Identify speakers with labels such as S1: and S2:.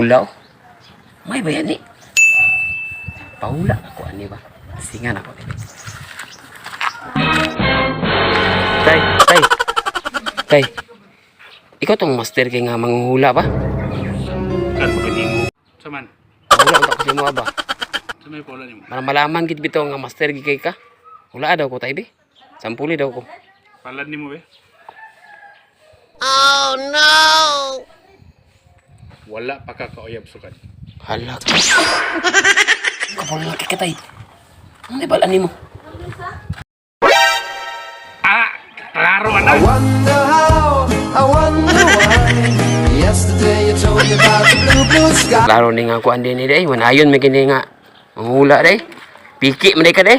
S1: Manghulaw. May ba yan ni? Pahula ako ani ba? Singan ako dili. Tay, tay. Tay. Ikaw tong master kay nga manguhula ba?
S2: Kan maganing mo. Saman.
S1: Hula unta ko sa imo ba?
S2: Sa may pula nimo.
S1: Para malaman gid bitaw nga master gid kay ka. Hula daw ko tay bi. Sampuli daw ko.
S2: Palad nimo be.
S3: Oh no!
S2: Wala pa ka kauyab sukad.
S1: Hala. Kapal laki ka tay. Ano ba nimo?
S2: Ah, klaro ana.
S4: I wonder how, I wonder why. Yesterday you told me about the blue, blue sky.
S1: Klaro ni nga kuan din ni day. Wanayon may kini nga manghula day. Piki man day ka day.